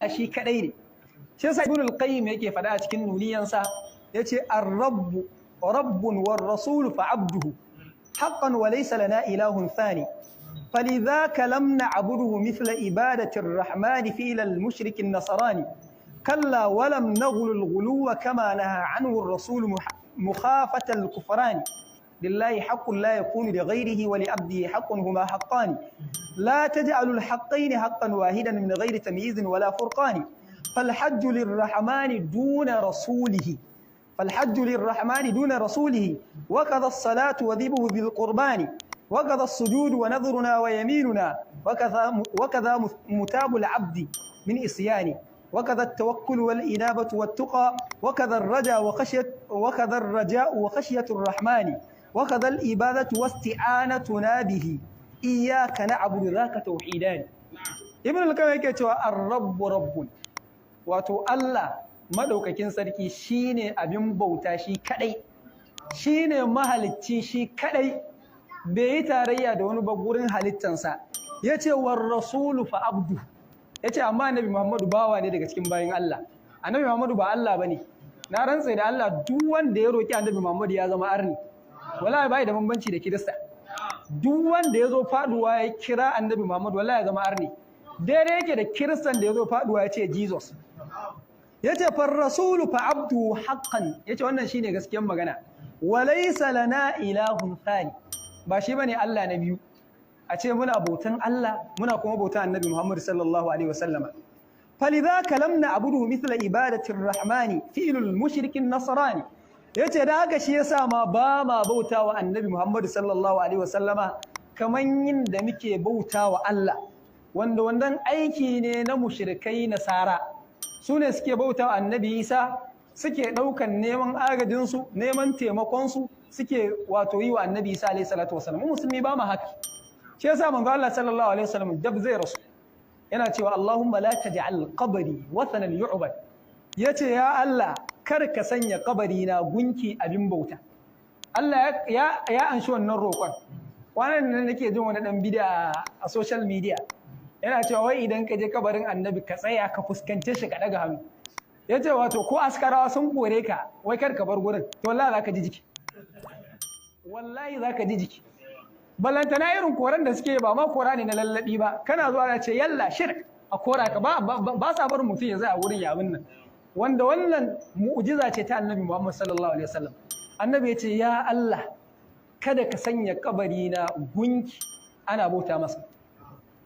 Shi kadai ne. Shi yasa Ibn al-Qayyim yake faɗa a cikin nuniyansa, yace ar-rabbu rabbun war rasul fa abduhu haqqan wa laysa lana ilahun thani, فلذاك لم نعبده مثل إبادة الرحمن في المشرك النصراني. كلا ولم نغل الغلو كما نهى عنه الرسول مخافة الكفران. لله حق لا يكون لغيره، ولعبده حق هما حقان، لا تجعل الحقين حقا واحدا من غير تمييز ولا فرقان. فالحج للرحمن دون رسوله، فالحج للرحمن دون رسوله، وكذا الصلاة وذبه بالقربان، وكذا السجود ونذرنا ويميننا، وكذا متاب العبد من إصيان، وكذا التوكل والإنابة والتقى، وكذا الرجاء وخشية الرحمن، وكذا الإبادة واستعانتنا به، إياك نعبد ذاك توحيدان. Ibn al-Qayyim yake cewa ar-rabbu rabbun, wato Allah madaukakin sarki shine abin bauta shi kadai, shine mahalicci shi kadai, bai yi tarayya da wani ba gurin halittansa. Yace war rasulu fa abdu, yace amma Annabi Muhammadu bawa ne daga cikin bayin Allah. Annabi Muhammadu ba Allah bane. Na rantsa da Allah, duk wanda ya roki Annabi Muhammadu ya zama arni, wallahi bai da bambanci da Kirista. Duk wanda ya zo faduwa ya kira Annabi Muhammadu, wallahi ya zama arni, daidai yake da Kiristan da ya zo faduwa ya ce Jesus. Yace far rasulu fa abdu haqqan, yace wannan shine gaskiyar magana. Walaysa lana ilahun thani, ba shi bane Allah na biyu, a ce muna bautan Allah muna kuma bautan Annabi Muhammad sallallahu alaihi wasallama. Falidhaka lam na'budu mithla ibadati ar-rahmani fi'lul mushrikin nasrani. Yace da haka shi yasa ma ba ma bautawa Annabi Muhammad sallallahu alaihi wasallama kaman yin da muke bautawa Allah, wanda wannan aiki ne na mushrikai nasara. Su ne suke bautawa Annabi Isa, suke ɗaukan neman agajinsu, neman taimakonsu, suke wato yi wa Annabi Isa alaihi salatu wasallam. Mu musulmi ba ma haka. Shi yasa manzo Allah sallallahu alaihi wasallam dab zai rasu yana cewa Allahumma la taj'al qabri wathanan yu'bad. Yace ya Allah, kar ka sanya kabari na gunki abin bauta. Allah ya anshi wannan roƙon. Kwanan nan nake jin wani dan bid'a a social media yana cewa wai idan ka je kabarin Annabi ka tsaya ka fuskance shi ka daga hannu. Yace wato ko askarawa sun kore ka, wai kar ka bar gurin, to wallahi zaka ji jiki, wallahi zaka ji jiki. Balantana irin koran da suke ba ma kora ne na lallabi ba, kana zuwa na ce yalla shirk a kora ka, ba sa barin mutum ya zai a wurin yabin nan. Wanda wannan mu'jiza ce ta Annabi Muhammad sallallahu alaihi wasallam. Annabi ya ce ya Allah, kada ka sanya kabari na gunki ana bauta masa.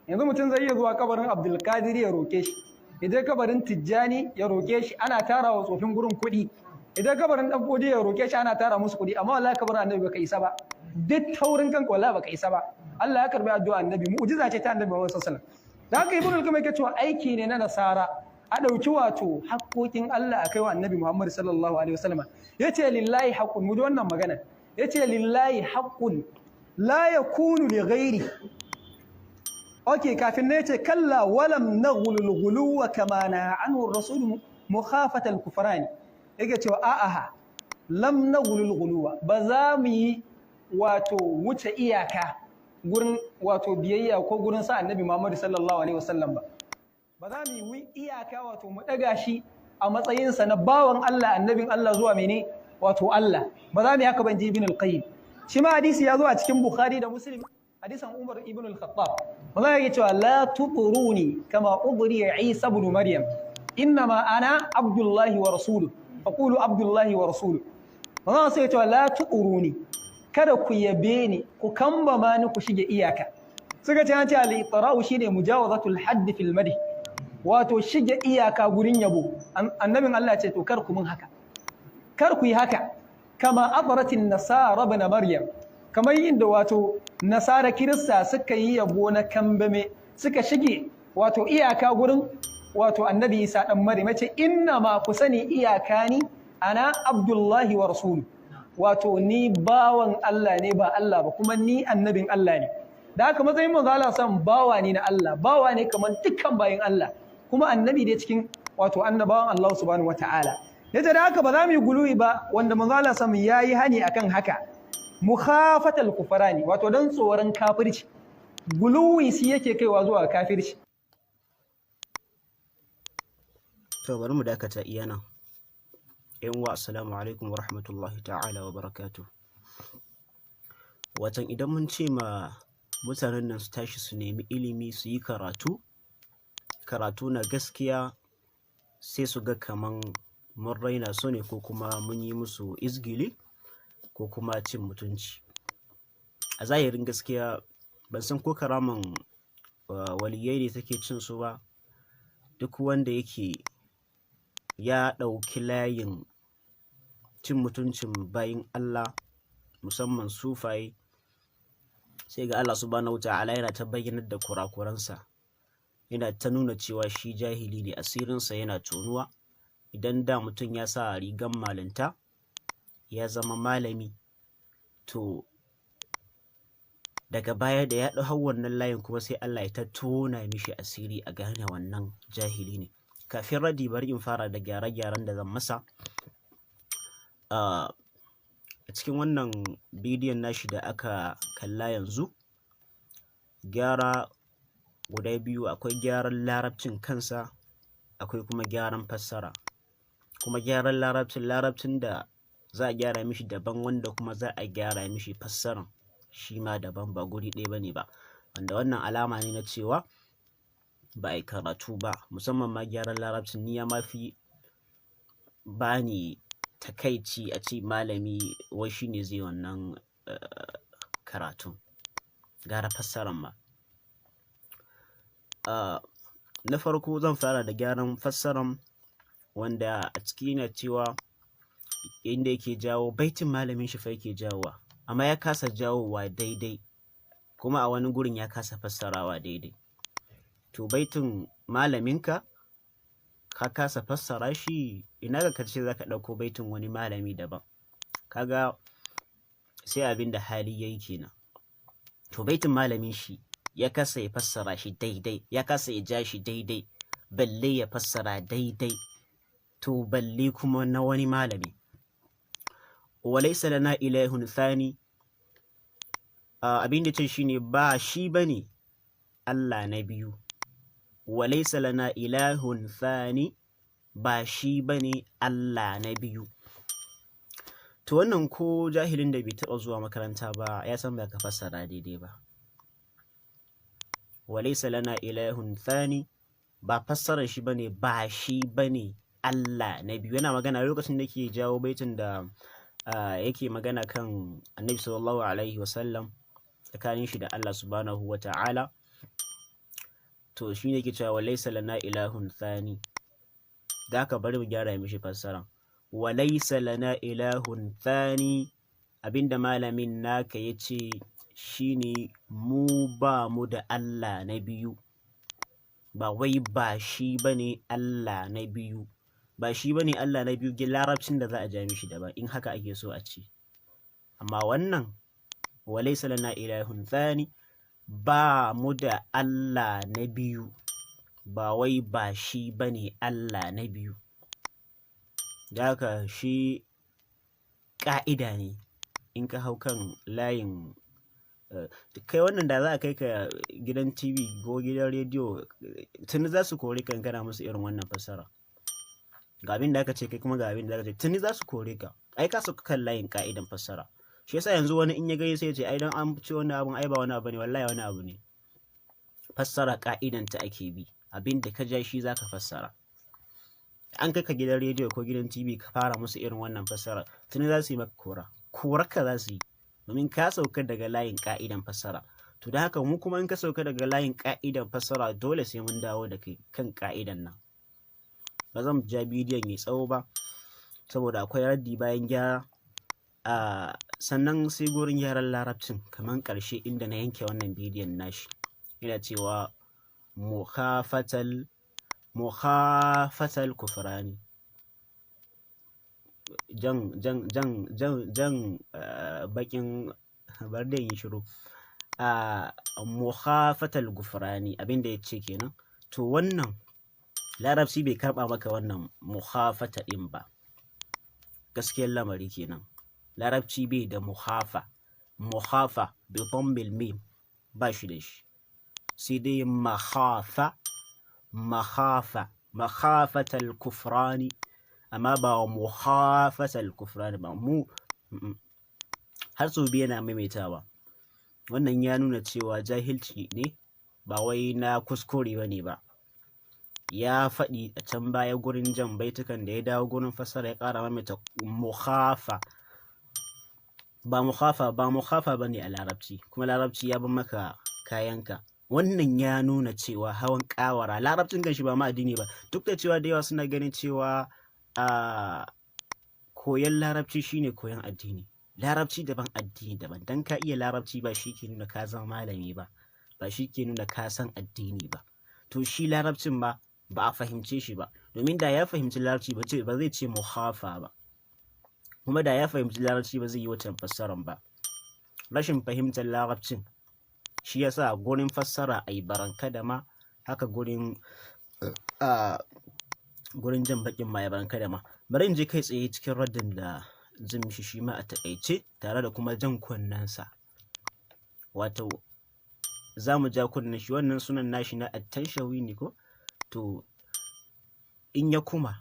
Yanzu mutum zai iya zuwa kabarin Abdul Qadir ya roke shi, ya je kabarin Tijjani ya roke shi, ana tara wa tsofin gurin kuɗi, idan kabarin Dan Fodi ya roke shi, ana tara musu kuɗi. Amma wallahi kabarin Annabi baka isa ba, duk taurin kanka wallahi baka isa ba. Allah ya karbi addu'a Annabi, mu'jiza ce ta Annabi Muhammad sallallahu alaihi wasallam. Da haka Ibn al-Qayyim yake cewa aiki ne na nasara a ɗauki wato haƙoƙin Allah a kai wa Annabi Muhammad sallallahu alaihi wasallam. Yace lillahi haqqun, mu ji wannan magana. Yace lillahi haqqun la yakunu li ghairi. Okay, kafin ne yace kalla walam naghulul ghuluwa kama na anhu ar-rasul mukhafata al-kufrani. Yake cewa a'aha lam naghulul ghuluwa, ba za mu yi wato wuce iyaka gurin wato biyayya ko gurin sa Annabi Muhammad sallallahu alaihi wasallam ba. Ba za mu yi iyaka wato mu daga shi a matsayinsa na bawan Allah, annabin Allah, zuwa mene wato Allah. Ba za mu yi haka ban ji Ibn al-Qayyim. Shi ma hadisi ya zo a cikin Bukhari da Muslim, hadisan Umar ibn al-Khattab. Wallahi yake cewa la tutruni kama udri Isa ibn Maryam, innama ana Abdullahi wa rasuluhu, faqulu Abdullahi wa rasuluhu. Wallahi sai ya ce la tutruni, kada ku yabe ni, ku kambama ni, ku shige iyaka. Suka ce an ce al-itra'u shine mujawazatul hadd fil madh, wato shige iyaka gurin yabo. Annabin Allah ce to kar ku mun haka, kar ku yi haka. Kama abratin nasara ibn Maryam, kamar yin da wato nasara Kirista suka yi yabo na kambame, suka shige wato iyaka gurin wato Annabi Isa dan Maryam. Ce inna ma ku sani iyaka ni ana Abdullahi wa rasuluhu, wato ni bawan Allah ne ba Allah ba, kuma ni annabin Allah ne. Da haka matsayin manzo Allah san bawa ne na Allah, bawa ne kamar dukkan bayin Allah, kuma annabi ne cikin wato annabawan Allah subhanahu wataala. Yace da haka ba za mu yi guluwi ba, wanda manzo Allah san yayi hani akan haka, mukhafatal kufrani, wato dan tsoron kafirci. Guluwi shi yake kaiwa zuwa kafirci. To bari mu dakata iya nan. 'Yan uwa, assalamu alaikum wa rahmatullahi ta'ala wa barakatuh. Watan idan mun ce ma mutanen nan su tashi su nemi ilimi, su yi karatu, karatu na gaskiya, sai su ga kaman mun raina su ne, ko kuma mun yi musu izgili, ko kuma cin mutunci. A zahirin gaskiya, ban san ko karaman waliyai ne take cin su ba. Duk wanda yake ya ɗauki layin cin mutuncin bayin Allah, musamman sufaye, sai ga Allah subhanahu wa ta'ala yana ta bayyanar da kurakuransa, yana ta nuna cewa shi jahili ne, asirinsa yana tonuwa. Idan da mutum ya sa rigan malinta ya zama malami, to daga baya da ya hau wannan layin kuma sai Allah ya ta tona mishi asiri, a gane wannan jahili ne. Kafin raddi, bari in fara da gyare-gyaren da zan masa a cikin wannan bidiyon nashi da aka kalla yanzu. Gyara guda biyu: akwai gyaran larabcin kansa, akwai kuma gyaran fassara. Kuma gyaran larabcin, larabcin da za a gyara mishi daban, wanda kuma za a gyara mishi fassaran shi ma daban, ba guri ɗaya bane ba. Wanda wannan alama ne na cewa ba a yi karatu ba. Musamman ma gyaran larabcin, ni ya ma fi bani takaici a ce malami wai shi ne zai wannan karatun, gara fassaran ma. Na farko zan fara da gyaran fassaran, wanda a ciki yana cewa inda yake jawo baitin malamin shi fa yake jawowa, amma ya kasa jawowa daidai, kuma a wani gurin ya kasa fassarawa daidai. To baitin malaminka ka kasa fassara shi, ina ga kace zaka ɗauko baitin wani malami daban? Kaga sai abin da hali yayi kenan. To baitin malamin shi ya kasa ya fassara shi daidai, ya kasa ya ja shi daidai, balle ya fassara daidai, to balle kuma na wani malami. Walaysa lana ilahun thani, abin da ce shine ba shi bane Allah na biyu. Walaysa lana ilahun thani, ba shi bane Allah na biyu. To wannan ko jahilin da bai taɓa zuwa makaranta ba ya san ba ka fassara daidai ba. Walaysa lana ilahun thani ba fassarar shi bane ba shi bane Allah na biyu. Yana magana lokacin da ke jawo baitin da yake magana kan Annabi sallallahu alaihi wasallam, tsakanin shi da Allah subhanahu wa ta'ala. To shi ne ke cewa walaysa lana ilahun thani. Da haka bari mu gyara mishi fassara. Walaysa lana ilahun thani, abinda malamin naka ya ce shine mu ba mu da Allah na biyu, ba wai ba shi bane Allah na biyu. Ba shi bane Allah na biyu, larabcin da za a ja mishi daban in haka ake so a ce. Amma wannan walaysa lana ilahun thani, ba mu da Allah na biyu, ba wai ba shi bane Allah na biyu. Da haka shi ƙa'ida ne, in ka hau kan layin kai wannan, da za a kai ka gidan TV ko gidan rediyo, tuni za su kore ka in kana musu irin wannan fassara. Ga abin da aka ce, kai kuma ga abin da aka ce, tuni za su kore ka. Ai ka sauka kan layin ka'idan fassara. Shi yasa yanzu wani in ya gani sai ya ce ai dan an ce wannan abun ai ba wani abu ne. Wallahi wani abu ne. Fassara ka'idanta ake bi, abin da ka ja shi zaka fassara. An kai ka gidan rediyo ko gidan TV ka fara musu irin wannan fassara, tuni za su yi maka kora, korarka za su yi, domin ka sauka daga layin ka'idan fassara. To da haka mu kuma in ka sauka daga layin ka'idan fassara, dole sai mun dawo da kai kan ka'idan nan. Ba zan ja bidiyon ya tsawo ba saboda akwai raddi bayan gyara. A sannan sai gurin gyaran larabcin, kamar ƙarshe inda na yanke wannan bidiyon nashi, yana cewa mukhafatal kufrani, jan jan jan jan jan bakin, bar da yin shiru, a mukhafatal gufrani, abinda ya ce kenan. To wannan larabci bai karba maka wannan mukhafata din ba. Gaskiyar lamari kenan, larabci bai da muhafa. Muhafa bi dhammil mim ba shi da shi, sai dai mahafa, mahafa. Makhafatal kufrani, amma ba mukhafatal kufrani ba. Mu har sau biyu yana maimaitawa. Wannan ya nuna cewa jahilci ne, ba wai na kuskure ba ne ba. Ya faɗi a can baya gurin jan baitukan, da ya dawo gurin fassara ya ƙara maimaita mukhafa. Ba mukhafa ba, mukhafa ba ne a larabci, kuma larabci ya bar maka kayanka. Wannan ya nuna cewa hawan ƙawara larabcin kanshi ba ma addini ba, duk da cewa da yawa suna ganin cewa a koyon larabci shine koyon addini. Larabci daban, addini daban. Dan ka iya larabci ba shi ke nuna ka zama malami ba, ba shi ke nuna ka san addini ba. To shi larabcin ma ba a fahimce shi ba, domin da ya fahimci larabci ba zai ce muhafa ba, kuma da ya fahimci larabci ba zai yi wancan fassaran ba. Rashin fahimtar larabcin shi yasa gurin fassara a yi baranka da ma haka, gurin jan bakin ma ya baranka da ma. Bari in je kai tsaye cikin raddin da zan mishi shi ma a taƙaice, tare da kuma jan kunnensa. Wato za mu ja kunnen shi, wannan sunan nashi na Attanshawi ne ko? To in ya kuma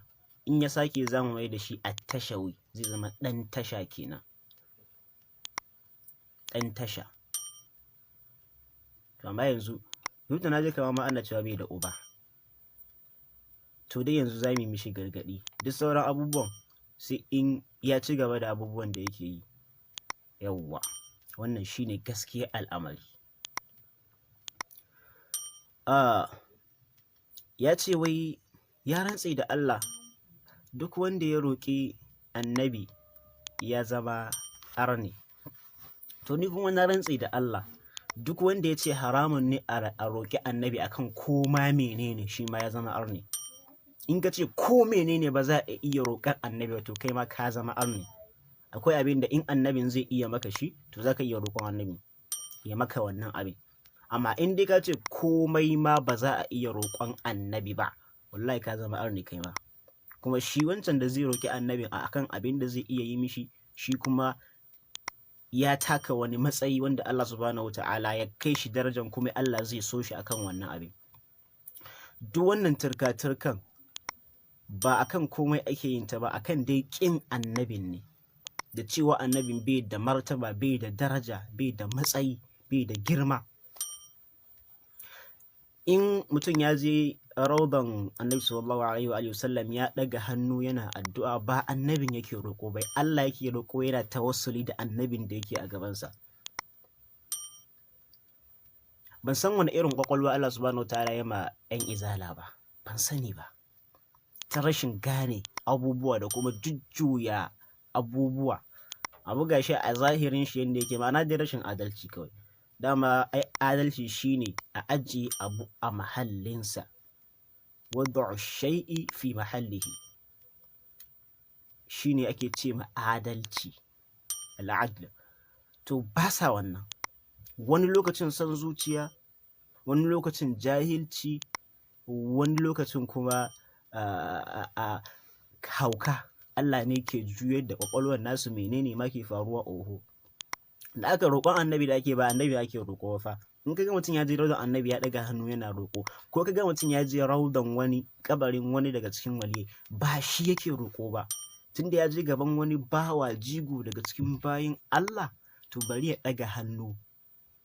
in ya sake, za mu mai da shi Attashawi, zai zama ɗan tasha kenan, ɗan tasha. To amma yanzu duk da na ji kamar ma ana cewa bai da uba, to dai yanzu za mu yi mishi gargaɗi. Duk sauran abubuwan sai in ya ci gaba da abubuwan da yake yi. Yawwa, wannan shine gaskiyar al'amari. Ya ce wai ya rantse da Allah duk wanda ya roƙi annabi ya zama arne. To ni kuma na rantse da Allah duk wanda ya ce haramun ne a roƙi annabi akan koma menene, shi ma ya zama arne. In ka ce ko menene ba za a iya roƙar annabi ba, to kai ma ka zama arne. Akwai abin da in annabin zai iya maka shi, to za ka iya roƙon annabi ya maka wannan abin. Amma in dai ka ce komai ma ba za a iya roƙon annabi ba, wallahi ka zama arne kai ma. Kuma shi wancan da zai roƙi annabin a akan abin da zai iya yi mishi, shi kuma ya taka wani matsayi wanda Allah subhanahu wata'ala ya kai shi darajan, kuma Allah zai so shi akan wannan abin. Duk wannan turka-turkan ba akan komai ake yin ta ba, akan dai ƙin annabin ne, da cewa annabin bai da martaba, bai da daraja, bai da matsayi, bai da girma. In mutum ya je raudan annabi sallallahu alaihi wa sallam ya ɗaga hannu yana addu'a, ba annabin yake roƙo bai, Allah yake roƙo, yana tawassuli da annabin da yake a gabansa. Ban san wani irin ƙwaƙwalwa Allah subhanahu wataala ya ma 'yan izala ba, ban sani ba, ta rashin gane abubuwa da kuma jujjuya abubuwa. Abu gashi a zahirin shi yadda yake, ma'ana dai rashin adalci kawai. Dama ai adalci shine a ajiye abu a mahallinsa, wad'u shay'i fi mahallihi, shine ake ce ma adalci, al'adl. To ba sa wannan. Wani lokacin son zuciya, wani lokacin jahilci, wani lokacin kuma a hauka. Allah ne ke juyar da kwakwalwar nasu. Menene ma ke faruwa? Oho. Da aka roƙon annabi da ake, ba annabi ake roƙo fa. In kaga mutum ya je raudan annabi ya ɗaga hannu yana roƙo, ko kaga mutum ya je raudan wani, kabarin wani daga cikin waliyai, ba shi yake roƙo ba. Tunda ya je gaban wani bawa jigo daga cikin bayin Allah, to bari ya ɗaga hannu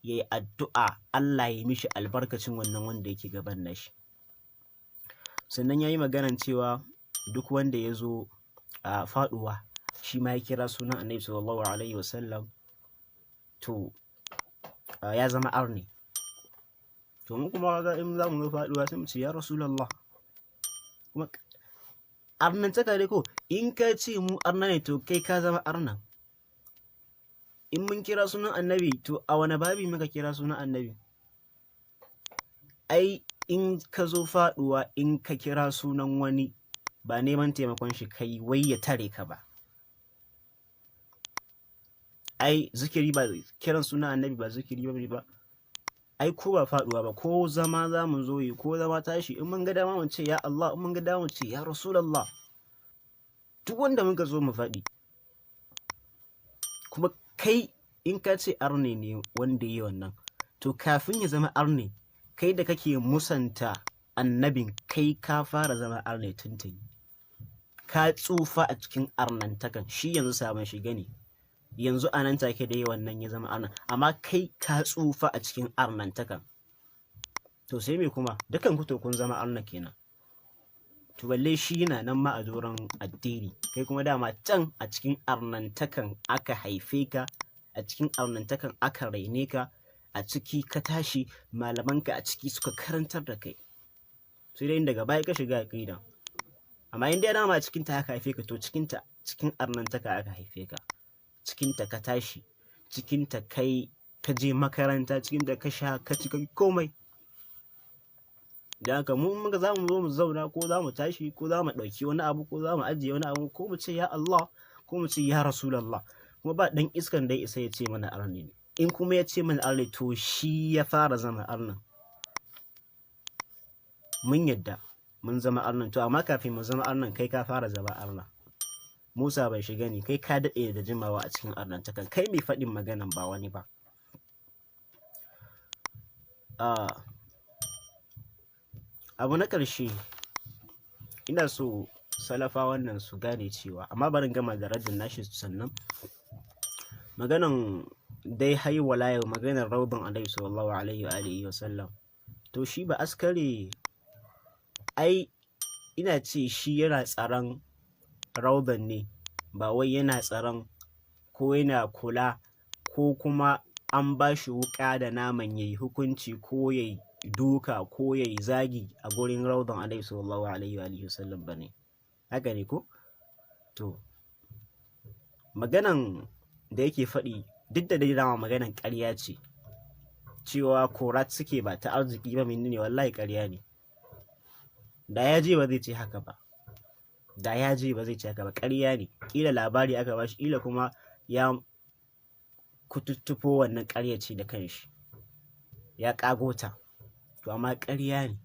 ya yi addu'a Allah ya mishi albarkacin wannan wanda yake gaban nashi. Sannan ya yi maganan cewa duk wanda ya zo a faɗuwa shi ma ya kira sunan annabi sallallahu alaihi wasallam, to ya zama arni. To mu kuma ga in za mu zo faɗuwa sai mu ce ya rasulallah. Kuma arnantaka dai, ko in ka ce mu arna ne, to kai ka zama arna. In mun kira sunan annabi, to a wani babi muka kira sunan annabi? Ai in ka zo faɗuwa in ka kira sunan wani, ba neman taimakon shi kai wai ya tare ka ba. Ai zikiri ba kiran sunan annabi ba zikiri ba ba. Ai ko ba faɗuwa ba, ko zama za mu zo yi, ko zama tashi, in mun ga dama mu ce ya Allah, in mun ga dama mu ce ya Rasulallah, duk wanda muka zo mu faɗi. Kuma kai in ka ce arne ne wanda yi wannan, to kafin ya zama arne, kai da kake musanta annabin, kai ka fara zama arne tuntuni, ka tsufa a cikin arnantakan. Shi yanzu sabon shiga ne, yanzu a nan take da wannan ya zama arnan, amma kai ka tsufa a cikin arnantakan. To sai me kuma? Dukan ku to kun zama arna kenan. To balle shi yana nan ma a doron addini, kai kuma dama can a cikin arnantakan aka haife ka, a cikin arnantakan aka raine ka, a ciki ka tashi, malamanka a ciki suka karantar da kai. Sai dai daga baya ka shiga aqidan, amma in dai dama cikin ta aka haife ka, to cikin ta, cikin arnantaka aka haife ka, cikin ta ka tashi, cikin ta kai ka je makaranta, cikin ta ka sha, ka ci, komai. Da haka mu muka za mu zo mu zauna, ko za mu tashi, ko za mu ɗauki wani abu, ko za mu ajiye wani abu, ko mu ce ya Allah, ko mu ce ya Rasulallah, kuma ba ɗan iskan da ya isa ya ce mana arni ne. In kuma ya ce mana arni, to shi ya fara zama arnan. Mun yadda mun zama arnan, to amma kafin mu zama arnan, kai ka fara zama arna. Musa bai shiga ne, kai ka daɗe da jimawa a cikin arnantakan, kai mai faɗin maganan, ba wani ba. Abu na ƙarshe, ina so salafa wannan su gane cewa, amma barin gama da raddin nashi, sannan maganan dai hai wala yau, maganar raudan Annabi sallallahu alaihi wa alihi wa sallam. To shi ba askare, ai ina ce shi yana tsaron raudan ne, ba wai yana tsaron ko yana kula ko kuma an ba shi wuƙa da naman yayi hukunci ko yayi duka ko yayi zagi a gurin raudan Annabi sallallahu alaihi wa alihi wasallam bane. Haka ne ko? To maganan da yake faɗi, duk da dai dama maganan ƙarya ce, cewa korat suke ba ta arziki ba, menene, wallahi ƙarya ne. Da ya je ba zai ce haka ba, da ya je ba zai ce haka ba. Ƙarya ne. Ƙila labari aka bashi, ƙila kuma ya kututtupo wannan ƙarya ce da kanshi ya ƙago ta. To amma ƙarya ne.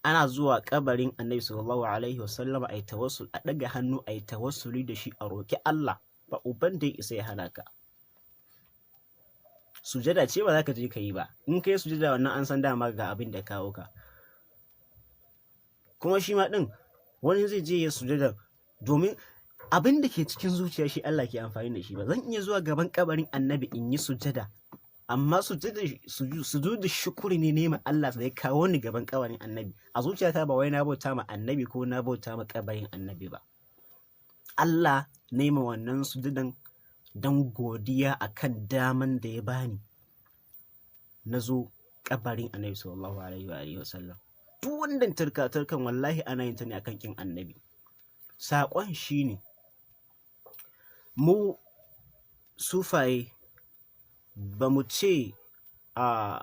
Ana zuwa kabarin Annabi sallallahu alaihi wasallam a yi tawassul, a ɗaga hannu a yi tawassuli da shi, a roƙi Allah, ba uban da ya isa ya hana ka. Sujada ce ba za ka je ka yi ba. In ka yi sujada, wannan an san dama ga abin da kawo ka. Kuma shi ma ɗin wani zai je ya sujada, domin abin da ke cikin zuciya shi Allah ke amfani da shi. Ba zan iya zuwa gaban kabarin Annabi in yi sujada, amma sujudu shukuri ne, nema Allah sai kawo ni gaban kabarin Annabi. A zuciyata ba wai na bauta ma Annabi ko na bauta ma kabarin Annabi ba. Allah nema wannan sujudan don godiya akan daman da ya bani na zo kabarin Annabi sallallahu alaihi wa alihi wasallam. Duk wannan turka turkan, wallahi ana yin ta ne akan kin Annabi. Saƙon shine, mu sufaye ba mu ce a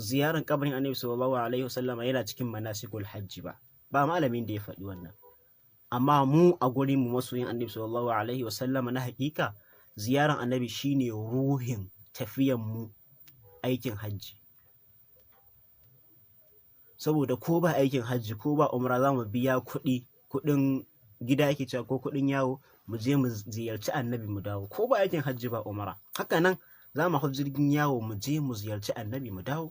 ziyarar kabarin Annabi sallallahu alaihi wasallam yana cikin manasikul hajji ba, ba malamin da ya faɗi wannan. Amma mu a gurin mu, masoyin Annabi sallallahu alaihi wasallam na hakika, ziyarar Annabi shine ruhin tafiyan mu aikin hajji. Saboda ko ba aikin hajji ko ba umra, za mu biya kuɗi, kuɗin gida ake cewa ko kuɗin yawo, mu je mu ziyarci Annabi mu dawo. Ko ba aikin hajji ba umra, haka nan za mu hau jirgin yawo mu je mu ziyarci Annabi mu dawo.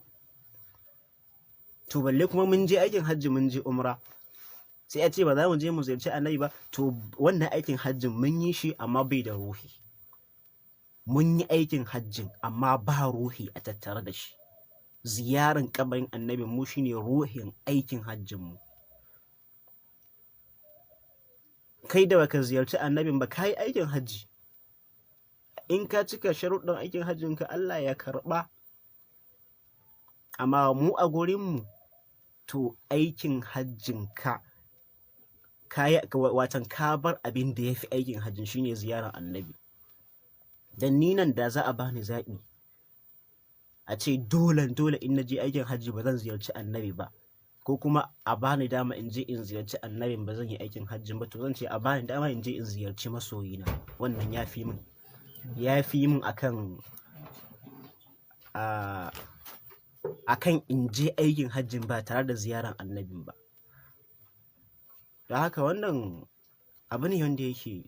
To balle kuma mun je aikin hajji, mun je umra, sai a ce ba za mu je mu ziyarci Annabi ba? To wannan aikin hajjin mun yi shi amma bai da ruhi. Mun yi aikin hajjin amma ba ruhi a tattare da shi. Ziyaran kabarin Annabi mu shine ruhin aikin hajjin mu. Kai da baka ziyarci Annabin ba, kai aikin hajji, in ka cika sharuɗin aikin hajjin ka, Allah ya karɓa. Amma mu a gurin mu, to aikin hajjin ka watan ka bar abin da ya fi aikin hajjin, shine ziyarar Annabi. Dan ni nan da za a bani zaɓi, a ce dole dole in na je aikin hajji ba zan ziyarci Annabi ba, ko kuma a bani dama in je in ziyarci Annabin, ba zan yi aikin hajjin ba, to zan ce a bani dama in je in ziyarci masoyina. Wannan ya fi min, ya fi min akan in je aikin hajjin ba tare da ziyarar Annabin ba. Da haka wannan abu ne wanda yake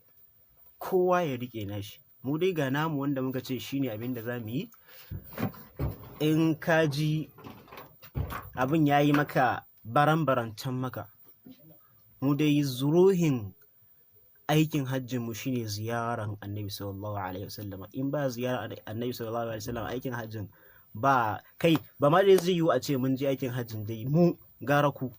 kowa ya riƙe nashi. Mu dai ga namu wanda muka ce shine abin da za mu yi. In ka ji abin ya yi maka Baran-baran can maka. Mu dai zuruhin aikin hajjin mu shine ziyaran Annabi sallallahu alaihi wasallam. In ba ziyarar Annabi sallallahu alaihi wasallam, aikin hajjin ba kai ba ma dai zai yiwu a ce mun je aikin hajjin dai mu gara ku.